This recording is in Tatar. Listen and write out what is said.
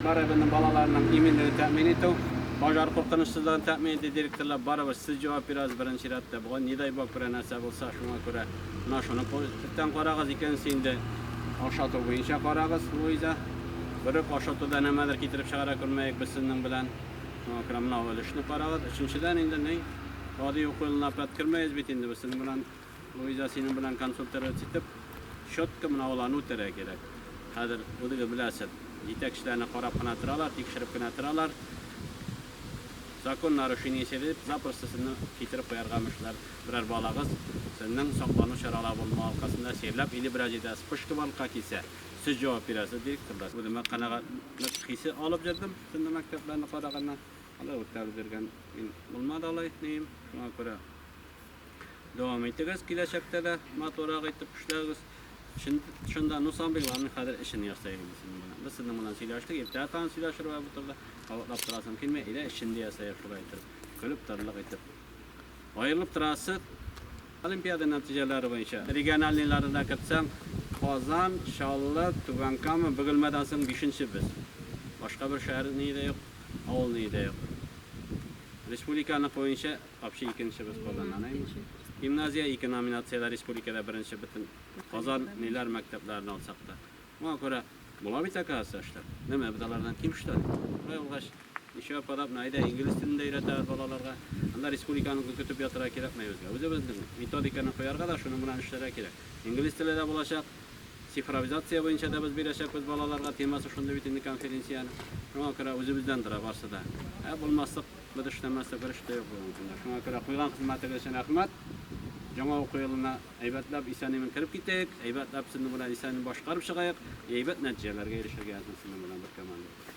Барыбернең балаларының иминлеген тәэмин итү, пожар куркынычсызлыгын тәэмин итү директорлар барыбер сез җавап бирәсез беренче чиратта. Бүген не дай бог берәр нәрсә булса, шуңа күрә менә шуны төптән карагыз. Икенчесе инде ашату буенча карагыз, Луиза. Берүк ашатуда нәмәдер китереп чыгара күрмәек без сезнең белән. Шуңа күрә менә ул өлешне карагыз. Өченчедән инде ни, гади уку елына опять кермәгез бит инде без сезнең белән. Луиза синең белән консультироваться итеп, четко менә аларны үтәргә кирәк. Хәзер үзегез беләсез, җитәкчеләрне карап кына торалар, тикшереп кенә торалар. Закон нарушениесе дип, запросто сезне китереп куярга мөшләр. Берәр балагыз сезнең саклану чаралары булмау аркасында чирләп или берәр җирдә вспышка барлыкка килсә, сез җавап бирәсез, директорлар. Үземә канәгатьлек хисе алып йөрдем сезнең мәктәпләрне караганнан. Алай үткәреп йөргән мин булмады алай, нием. Шуңа күрә Дәвам итегез, киләчәктә дә матуррак итеп эшләгез. Шунда, ну, самый главный, хәзер эшен ясыйк инде синең белән. Без сезнең белән сөйләштек, иртәгә тагын сөйләшергә бу турыда. Кабатлап торасым килми, әйдә эшен дә ясыйк шулай итеп, көлеп торырлык итеп. Аерылып торасы олимпиада нәтиҗәләре буенча региональныйларны да кертсәң, Казан, Чаллы, Түбән Кама, Бөгелмәдән соң бишенче без. Башка бер шәһәр ни дә юк, авыл ни дә юк. Республиканыкы буенча Вообще икенчебез Казаннан әйме? Гимназия ике номинациядә республикада беренче бөтен Казан ниләр мәктәпләрен алсак та. Моңа күрә була бит оказывается эшләр. Нәмә без алардан ким что ли? Шулай булгач, ничего подобного. Әйдә, инглиз телен дә өйрәтәбез балаларга. Анда республиканыкын көтеп ятырга кирәкми безгә. Үзебезнең методиканы куярга да, шуның белән эшләргә кирәк. Инглиз теле дә булачак. Цифровизация буенча да без бирәчәкбез балаларга. Темасы шундый бит инде конференциянең. Шуңа күрә үзебездән тора барсы да. Ә булмаслык Без эшләмәсәк, бер эш тә юк бүгенге көндә. Шуңа күрә куйган хезмәтегез өчен рәхмәт. Яңа уку елына әйбәтләп, исән-имин кереп китик, әйбәтләп сезнең белән исән-имин башкарып чыгаек, әйбәт нәтиҗәләргә ирешергә язсын сезнең белән.